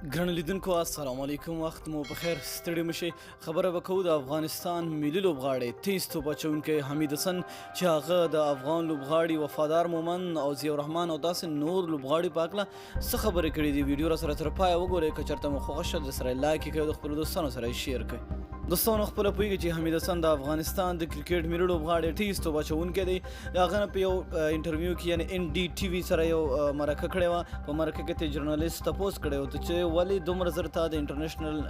ګرانو لیدونکو السلام علیکم، وخت مو په خیر، ستړي مشي. خبره وکړو د افغانستان ملي لوبغاړي تیز توپ اچونکی حمید حسن چې هغه د افغان لوبغاړي وفادار مومند او ضیاء الرحمن او داسې نور لوبغاړي په هکله څه خبرې کړې دي. ویډیو را سره تر پایه وګورئ، که چېرته مو خوښه شوه د سره لایک کړئ او د خپلو دوستانو سره یې شیر کړئ. دوستانو خپله پوهېږي چې حمید حسن د افغانستان د کرکټ ملي لوبغاړی تیز توپ اچونکی دی. هغه نه په یو انټرویو کې یعنی ان ډي ټي وي سره یو مرکه کړې وه. په مرکه کې ته جرنالیست تپوس کړی و چې ولې دومره زر تا د انټرنیشنل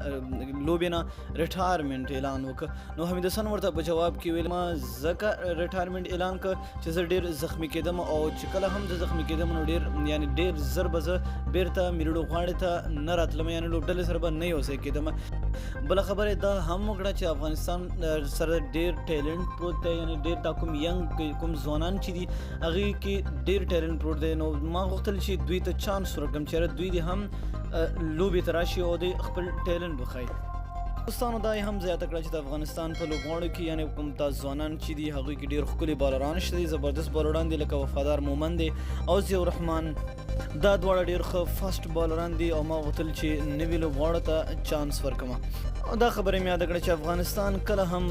لوبې نه ریټایرمنټ اعلان وکړ. نو حمید حسن ورته په جواب کې ویل، ما ځکه ریټایرمنټ اعلان کړ چې زه ډېر زخمی کېدم او چې کله هم زه زخمی کېدم نو ډېر یعنی ډېر زر به زه بېرته ملي لوبغاړي ته نه راتلم، یعنی لوبډلې سره به نه یو ځای کېدم. بله خبره دا هم وکړه چې افغانستان سره ډېر ټیلنټ پروت دی، یعنی ډېر دا کوم ینګ کوم ځوانان چې دي هغې کې ډېر ټیلنټ پروت دی. نو ما غوښتل چې دوی ته چانس ورکړم چې دوی دې هم لوبې ته راشي او دوی خپل ټیلنټ وښایي. دوستانو دا یې هم زیاته کړه چې د افغانستان په لوبغاړو کې یعنی کوم دا ځوانان چې دي هغوی کې ډېر ښکلي بالران شته دي، زبردست بالران دي لکه وفادار مومند دی او ضیاء الرحمن، دا دواړه ډېر ښه فاسټ بالران دي او ما غوښتل چې نوي لوبغاړو ته چانس ورکړم. او دا خبره مې یاده کړه چې افغانستان کله هم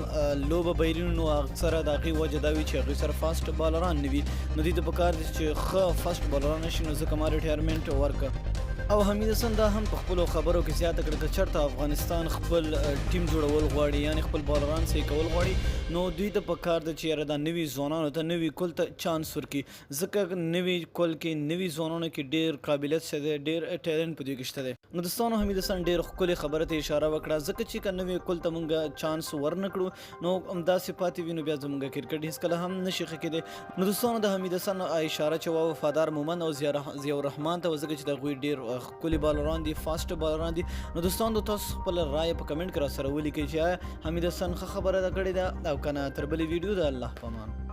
لوبه بایلي نو اکثره د هغې وجه دا وي چې هغوی سره فاسټ بالران نه وي، نو دوی ته پکار دي چې ښه فاسټ بالران شي، نو ځکه ما ریټایرمنټ ورکړ. او حمید حسن دا هم په خپلو خبرو کې زیاته کړه که چېرته افغانستان خپل ټیم جوړول غواړي یعنی خپل بالران صحیح کول غواړي نو دوی ته پکار ده چې یاره دا نوي ځوانانو ته نوي کل ته چانس ورکړي، ځکه نوي کل کې نوي ځوانانو کې ډېر قابلیت شته دی، ډېر ټیلنټ په دوی کې شته دی. نو دوستانو حمید حسن ډېر ښکلې خبره ته اشاره وکړه، ځکه چې که نوي کل ته مونږ چانس ورنکړو نو همداسې پاتې وي نو بیا زمونږ کرکټ هېڅکله هم نشي ښه کېدی. نو دوستانو د حمید حسن اشاره چې وه وفادار مومند او ضیاء الرحمن ته، ځکه چې د هغوی ډېر ښکلي بالران دي، فاسټ بالران دي. نو دوستانو تاسو خپله رایه په کمنټ کې را سره ولیکئ چې آیا حمید حسن ښه خبره ده کړې ده او که نه. تر بلې ویډیو د الله په امان.